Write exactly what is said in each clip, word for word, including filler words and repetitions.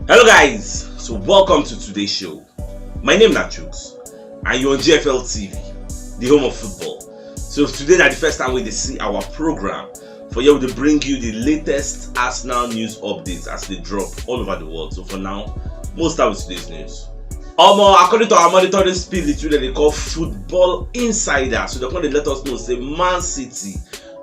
Hello guys, so welcome to today's show. My name na Chuks and you're on G F L T V, the home of football. So today na the first time we dey see our program. For here we dey bring you the latest Arsenal news updates as they drop all over the world. So for now, we'll start with today's news. Omo, according to our monitoring spirit wey dem dey call Football Insider, so dem come dey let us know say Man City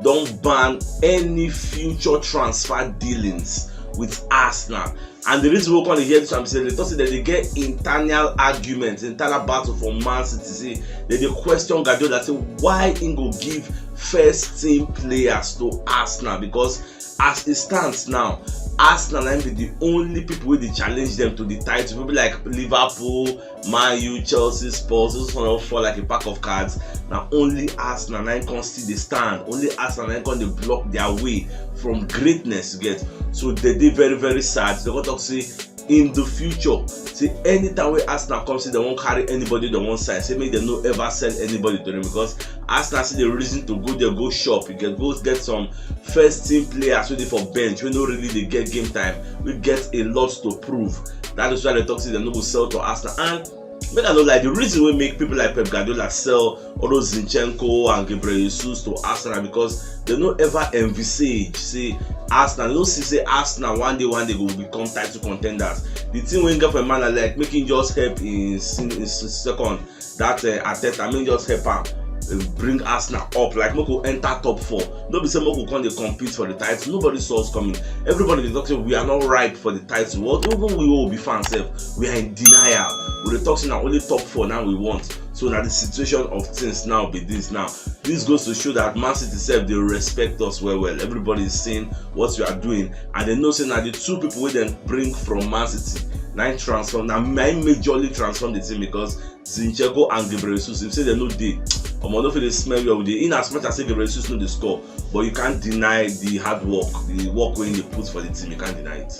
don ban any future transfer dealings with Arsenal. And the reason we come dey hear this one be say dem talk say dem dey get internal argument, internal battle for Man City. Say dem dey question Guardiola say why im go give first team players to Arsenal, because as e stand now, Arsenal na im be the only people wey dey challenge dem to the title. People like Liverpool, Man U, Chelsea, Spurs, those one don fall like a pack of cards. Na only Arsenal na im come still dey stand. Only Arsenal na im come dey block their way from greatness, you get. So dem dey very, very sad. Dem come talk say in the future, say anytime wey Arsenal come say dem wan carry anybody dem wan sign, say make dem no ever sell anybody to dem, because Arsenal still dey reason to go there go shop, you get, go get some first team players wey dey for bench, wey no really dey get game time, wey get a lot to prove. That is why dem talk say dem no go sell to Arsenal. And make I no lie, the reason wey make people like Pep Guardiola sell all those Zinchenko and Gabriel Jesus to Arsenal, because dem no ever envisage say Arsenal, dem no see say Arsenal one day, one day go become title contenders. The thing wey im get for im mind na like make im just help im, im second, that uh, Arteta, make im just help am uh, bring Arsenal up, like make we enter top four. No be say make we come dey compete for the title. Nobody saw us coming. Everybody dey talk say we are not ripe for the title. What, even we wey we be fans sef, we are in denial. We dey talk say na only top four now we want. So na the situation of things now be this now. This goes to show that Man City sef dey respect us well well. Everybody is seeing what we are doing, and dem know say na the two people wey dem bring from Man City na im transform, na im majorly transform the team, because Zinchenko and Gabriel Jesus, if say dem no dey, omo, no fit dey smell well with dey. In as much as say Gabriel Jesus no dey score, but you can't deny the hard work, the work wey im dey put for the team. You can't deny it.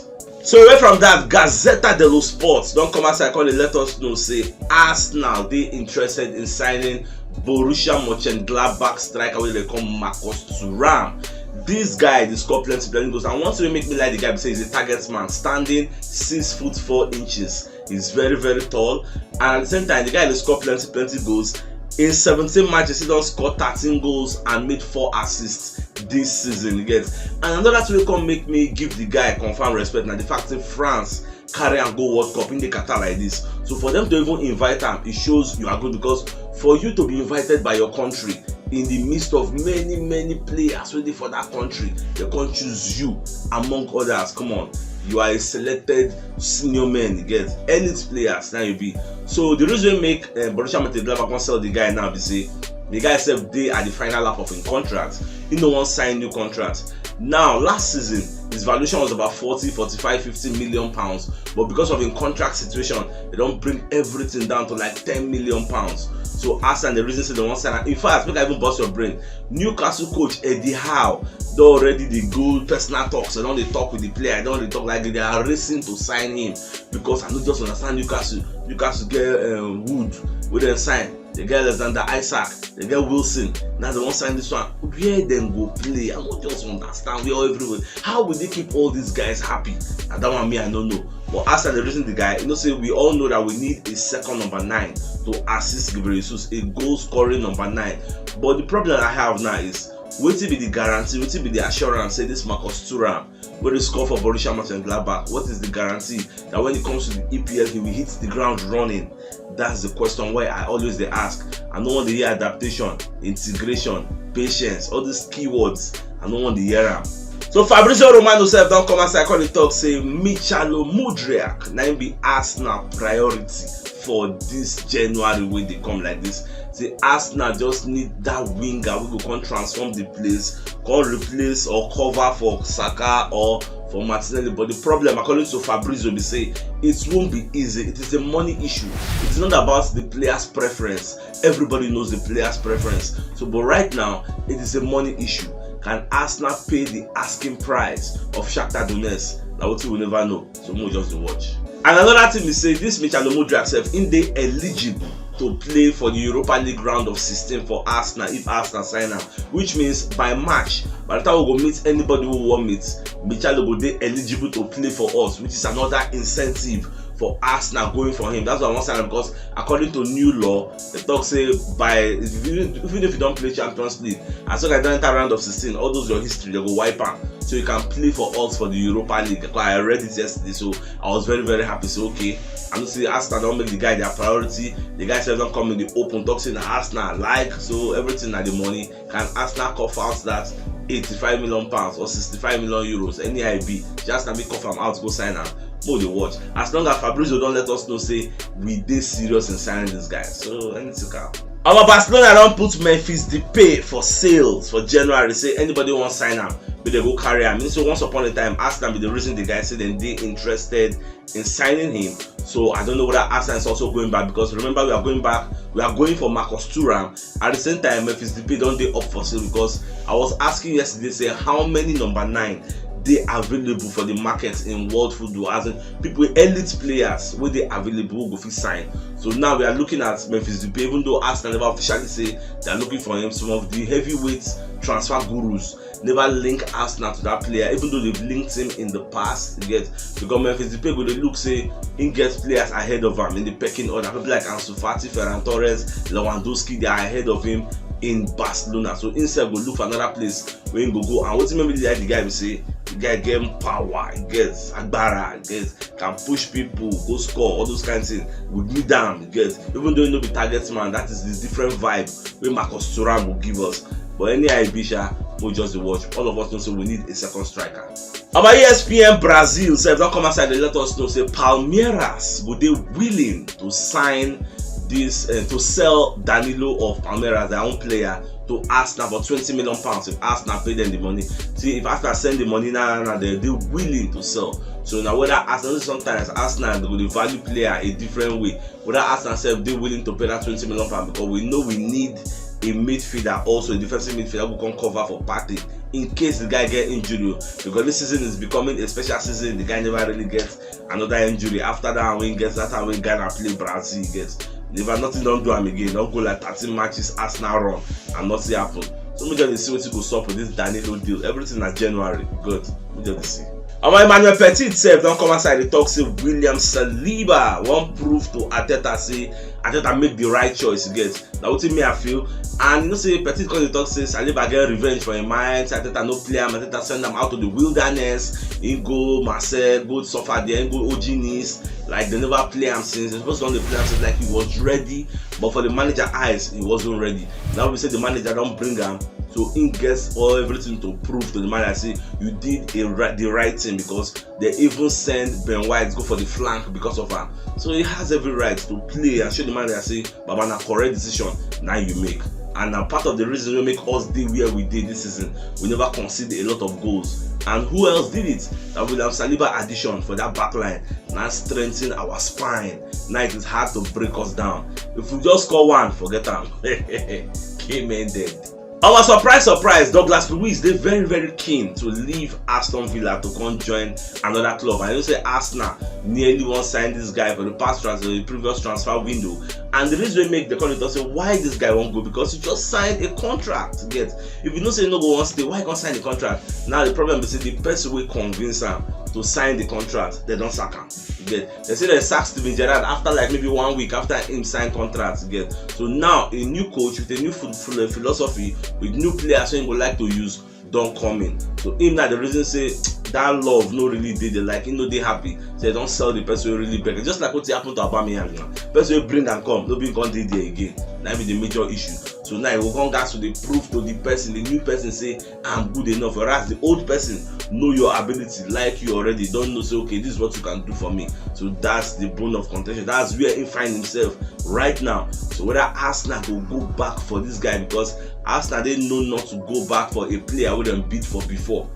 So away from that, Gazzetta dello Sport don come outside come dey let us know say Arsenal dey interested in signing Borussia Mönchengladbach striker wey dem dey call Marcus Thuram. This guy dey score plenty, plenty goals, and one thing wey make me like the guy be say he's a target man, standing six foot four inches. He's very, very tall, and at the same time, the guy dey score plenty, plenty goals. In seventeen matches, he don score thirteen goals and made four assists this season, you get. And another thing wey come make me give the guy confam respect na the fact say France carry am go World Cup in the Qatar like this. So for them to even invite am, it shows you are good, because for you to be invited by your country in the midst of many, many players wey dey for that country, dem come choose you among others. Come on, you are a selected senior man, you get, elite players na you be. So the reason wey make uh, Borussia Mönchengladbach come sell the guy now be say the guy sef dey at the final lap of im contract. He no wan sign new contract. Now, last season, his valuation was about forty, forty-five, fifty million pounds, but because of im contract situation, dem don bring everything down to like ten million pounds. So Arsenal dey reason say dem wan sign am. In fact, make I even burst your brain, Newcastle coach Eddie Howe don already dey go personal talks. Dem don dey talk with the player. Dem don dey talk like they are racing to sign him, because I no just understand Newcastle. Newcastle get um, Wood wey dem sign. Dem get Alexander Isak. Dem get Wilson. Now dem wan sign this one. Where dem go play? I no just understand. We are everywhere. How will they keep all these guys happy? Na that one me I no know. But as I dey reason the guy, you know say we all know that we need a second number nine to assist Gabriel Jesus, a goal scoring number nine. But the problem I have now is, wetin be the guarantee, wetin be the assurance say this Marcus Thuram wey dey score for Borussia Mönchengladbach, what is the guarantee that when it comes to the E P L, he will hit the ground running? That's the question wey I always dey ask. I no wan dey hear adaptation, integration, patience, all these keywords. I no wan dey hear am. So Fabrizio Romano sef don come outside come dey talk say Michalo Mudryk na im be Arsenal priority for this January wey dey come like this. Say Arsenal just need that winger wey go come transform the place, come replace or cover for Saka or for Martinelli. But the problem, according to Fabrizio, be say it won't be easy. It is a money issue. It is not about the player's preference. Everybody knows the player's preference. So, but right now, it is a money issue. Can Arsenal pay the asking price of Shakhtar Donetsk? Na wetin we never know. So, we just dey watch. And another thing be say this Michalo Mudryk sef, im dey eligible to play for the Europa League round of sixteen for Arsenal if Arsenal sign am, which means by March, by the time we go meet anybody we wan meet, Michalo go dey eligible to play for us, which is another incentive for Arsenal going for him. That's why I wan sign am, because according to new law, they talk say by, even if you don play Champions League, as long as you don enter round of sixteen, all those your history, they go wipe am. So you can play for us for the Europa League. Because I read it yesterday, so I was very, very happy. So, okay, I know say Arsenal don make the guy their priority. The guy sef don come in the open, talk say na Arsenal like, so everything na the money. Can Arsenal cough out that eighty-five million pounds or sixty-five million euros, any I B? Just Arsenal make cough am out, go sign am. Mo dey watch. As long as Fabrizio don let us know say we dey serious in signing this guy, so anything can happen. Our Barcelona don put Memphis Depay for sales for January. Say anybody wan sign am, make dem go carry am. So once upon a time, Arsenal be the reason the guy say dem dey interested in signing him. So I don't know whether Arsenal is also going back, because remember, we are going back, we are going for Marcus Thuram. At the same time, Memphis Depay don dey up for sale, because I was asking yesterday, say how many number nine dey available for the market in world football, as in people, elite players wey dey available go fit sign. So now we are looking at Memphis Depay, even though Arsenal never officially say they are looking for him. Some of the heavyweight transfer gurus never link Arsenal to that player, even though they've linked him in the past. You get, because Memphis Depay go dey look say he gets players ahead of him in the pecking order. People like Ansu Fati, Ferran Torres, Lewandowski, they are ahead of him in Barcelona. So himself go look for another place where he go go. And wetin make me like the guy be say the guy get power, he gets agbara, he gets, can push people, go score, all those kind of things. We need them, you get. Even though he no be target man, that is the different vibe wey Marcus Thuram go give us. But any I B sha, we just dey watch. All of us know say we need a second striker. Our E S P N Brazil sef don come outside, they let us know say Palmeiras go dey willing to sign this, uh, to sell Danilo of Palmeiras, their own player, to Arsenal for twenty million pounds if Arsenal pay them the money. See, if Arsenal send the money now, now they dey willing to sell. So now whether Arsenal, sometimes Arsenal go dey value player a different way. Whether Arsenal sef dey willing to pay that twenty million pound, because we know we need a midfielder, also a defensive midfielder who can cover for Partey in case the guy get injury. Because this season is becoming a special season, the guy never really gets another injury. After that, when he gets that, when Ghana play Brazil, he gets never, nothing don do am again. Don go like thirteen matches Arsenal run and nothing happen. So we just dey see wetin go sup with this Danilo deal. Everything na January. Good. We just dey see. Our Emmanuel Petit sef don come outside dey talk say William Saliba wan prove to Arteta say Arteta make the right choice, you get. Na wetin me I feel. And you know say Petit come dey talk say Saliba get revenge for him mind. Say Arteta no play am. Arteta send am out to the wilderness. He go Marseille, go suffer there. He go O G Nice. Like, they never play am since. They supposed to only play am since, like, he was ready. But for the manager eyes, he wasn't ready. Now we say the manager don bring am, so he gets all everything to prove to the manager say you did a right, the right thing, because they even send Ben White go for the flank because of am. So he has every right to play and show the manager say, Baba, na correct decision na you make. And na part of the reason wey make us dey where we dey this season. We never concede a lot of goals. And who else did it? That William Saliba addition for that back line na strengthen our spine. Now it is hard to break us down. If we just score one, forget am. Game ended. Our surprise, surprise, Douglas Luiz dey very, very keen to leave Aston Villa to come join another club. I know say Arsenal nearly wan sign this guy for the past trans-, the previous transfer window, and the reason wey make the call talk say why this guy wan go, because he just signed a contract. Get, if you know say he no go wan stay, why he come sign the contract? Now the problem be say the person wey convince am to sign the contract, they don sack am. You get? They say they sack Steven Gerrard after, like, maybe one week after him sign contract. You get? So now a new coach with a new foot-, philo-, philosophy, with new players wey he go like to use, don come in. So him na the reason say that love no really dey there. Like, he no dey happy. Say they don sell the person wey really bring. Just like wetin happen to Aubameyang now. Person wey bring am come, no be come dey there again. Na be the major issue. So now he go come gas to dey prove to the person, the new person, say I'm good enough. Whereas the old person know your ability, like you already, don know say, okay, this is what you can do for me. So that's the bone of contention. That's where he find himself right now. So whether Arsenal go go back for this guy, because Arsenal dey know not to go back for a player wey dem bid for before.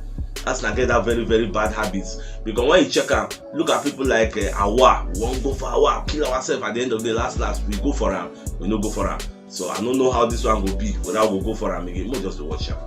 Arsenal get that very, very bad habit, because when you check am, look at people like, uh, Awa. We wan go for Awa, kill ourselves at the end of the last last. We go for am, we no go for am. So I no know how this one go be, whether we go for am again. Mo just dey watch am.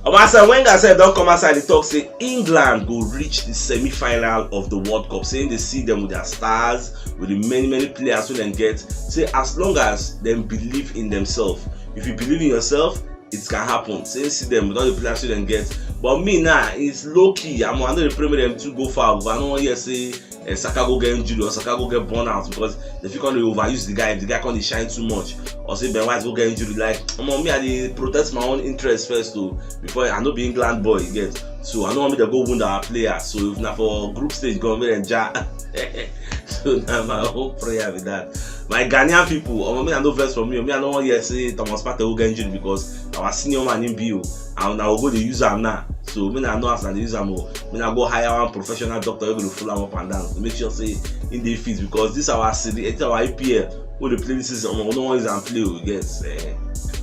Omo, Arsene Wenger sef don come outside dey talk say England go reach the semi-final of the World Cup, say they see them with their stars, with the many many players wey dem get. Say as long as dem believe in themselves, if you believe in yourself, it can happen. Say see them with all the players wey dem get. But me now, it's low key. I'm I no dey pray make dem too go far, but I no wan hear say eh, Saka go get injury or Saka go get burnout, because they fit come dey overuse the guy if the guy come dey shine too much, or say Ben White go get injury. Like, omo, me, I dey protect my own interest first o, before. I no be England boy, you get. So I no wan make dem go wound our players. So if na for group stage, go make dem ja. So na my own prayer be that. My Ghanaian people, omo, me, I no vex for me o. Me, I no wan hear say Thomas Partey go get injury, because our senior man him be o, and una go dey use am now. So me, I know as I dey use am o. Me, I go hire one professional doctor wey go dey follow am up and down to make sure say he dey fit, because this our city, it's our E P L wey dey play this season, omo, no one use am play o, you get. Eh.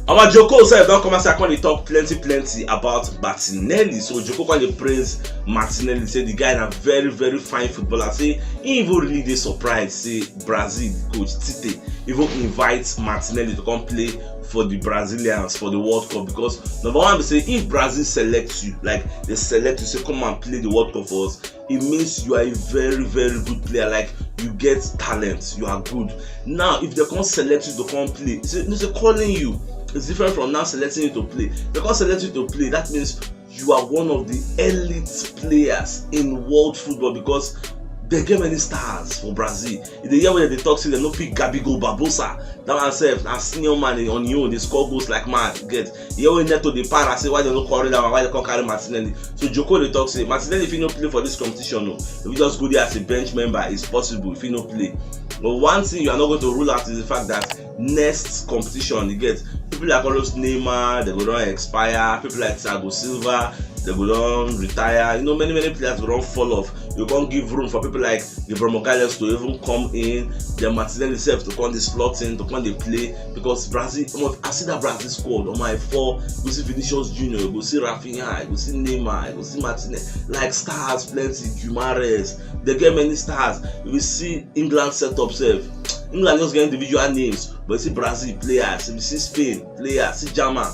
Our Joko sef don come outside come dey talk plenty plenty about Martinelli. So Joko come dey praise Martinelli, say the guy na very very fine footballer. Say he even really dey surprised say Brazil coach Tite even invite Martinelli to come play for the Brazilians for the World Cup, because number one be say if Brazil select you, like they select you, say come and play the World Cup for us, it means you are a very very good player. Like, you get talent, you are good. Now if they come select you to come play, it's a, it's a calling you. It's different from now selecting you to play. They come select you to play, that means you are one of the elite players in world football, because they get many stars for Brazil. If they hear when they talk, say they no pick Gabigol Barbosa, that one sef na senior man on him own, dey score goals like mad. Get, hear when Neto dey para, say why they no carry that one, why they come carry Martinelli. So Joko dey talk say Martinelli fit no play for this competition o. If he just go there as a bench member, it's possible if he no play. But one thing you are not going to rule out is the fact that next competition, you get, people like all those Neymar, they go don expire. People like Thiago Silva, they go don retire. You know, many many players go don fall off. You can't give room for people like Gabriel Magalhaes to even come in. Then Martinelli himself to come dey slot in, to come dey play, because Brazil, omo, I see that Brazil squad. Omo, I fall. You go see Vinicius Junior, you go see Rafinha, you go see Neymar, you go see Martinez, like stars plenty, Guimarães. They get many stars. You will see England setup sef. England just get individual names, but you see Brazil players, you see Spain players, see German.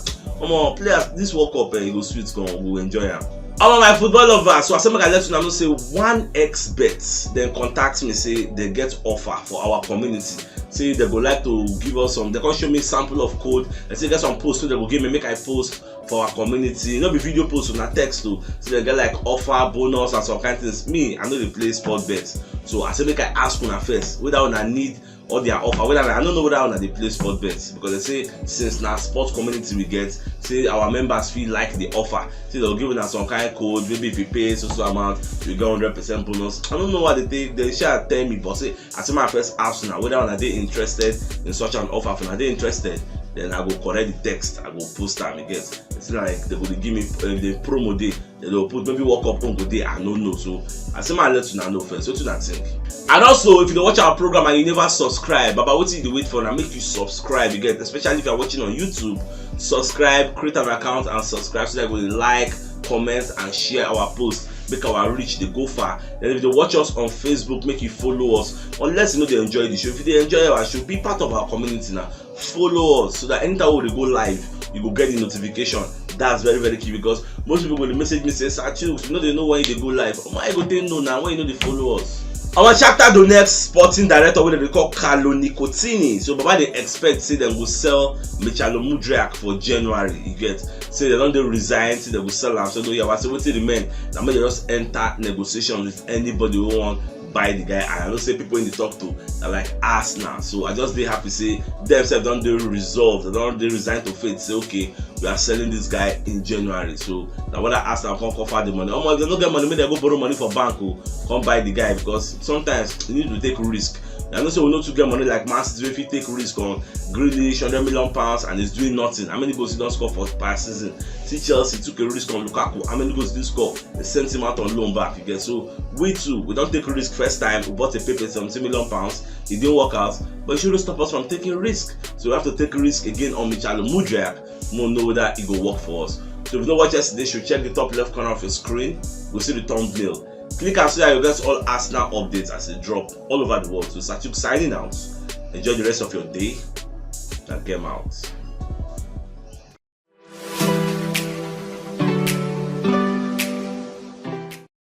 Omo, players, this World Cup, eh, e go sweet gan, we go enjoy am. Omo, my football lovers, so I say make I let una know say one X Bet then contact me, say they get offer for our community. Say they go like to give us some. They come show me sample of code. They say get some post wey they go give me, make I post for our community. No be video post, na text o. So they get like offer, bonus, and some kind things. Me, I no dey play sport bet. So I say make I ask una first whether una need all their offer. Whether I no know whether una dey play sport bet, because they say since na sport community we get, say our members fit like the offer. Say they'll give una some kind code. Maybe if you pay so so amount, you get hundred percent bonus. I don't know what they take. They shall tell me, but say I say my first ask una whether una dey interested in such an offer. If una dey interested, then I go correct the text. I go post am again. It's like they go dey give me, uh, the promo day. They go put maybe World Cup own go dey. I no know. So I say my let una know first. What una think? And also, if you dey watch our program and you never subscribe, baba, wetin you dey wait for? Now make you subscribe. You get, especially if you are watching on YouTube, subscribe, create an account and subscribe, so that you go like, comment and share our post. Make our reach dey go far. Then if you dey watch us on Facebook, make you follow us. Unless you no dey enjoy the show, if you dey enjoy our show, be part of our community now. Follow us so that anytime we dey go live, you go get the notification. That's very very key, because most people go dey message me say, "Sir Chooks, you no dey know when you dey go live." Why you go take know now when you no dey follow us? Our Shakhtar Donetsk sporting director, wey dem dey call Carlo Nicotini. So baba dey expect say dem go sell Michalo Mudryk for January. You get, say dem don dey resign, say dem go sell am. So no yawa, say wetin remain na make dem just enter negotiation with anybody wey wan buy the guy. And I know say people in the talk to are like Arsenal. So I just dey happy say dem sef don dey resolved, dem don dey resigned to fate. Say okay, we are selling this guy in January. So na whether Arsenal come offer the money. Omo, if dem no get money, make dem go borrow money for bank o, come buy the guy, because sometimes you need to take risk. I know say we no too get money like Man City wey fit take risk on Grealish, hundred million pounds, and he's doing nothing. How many goals he don score for per season? See Chelsea took a risk on Lukaku. How many goals did he score? They sent him out on loan back again. So we too, we don take risk first time. We bought a Pepe seventy million pounds. It didn't work out, but it shouldn't stop us from taking risk. So we have to take risk again on Michalo Mudryk. We know whether it go work for us. So if you no watch yesterday show, check the top left corner of your screen. Go see the thumbnail. Click am so that you get all Arsenal updates as they drop all over the world. So Sir Chooks signing out. Enjoy the rest of your day. Now game out.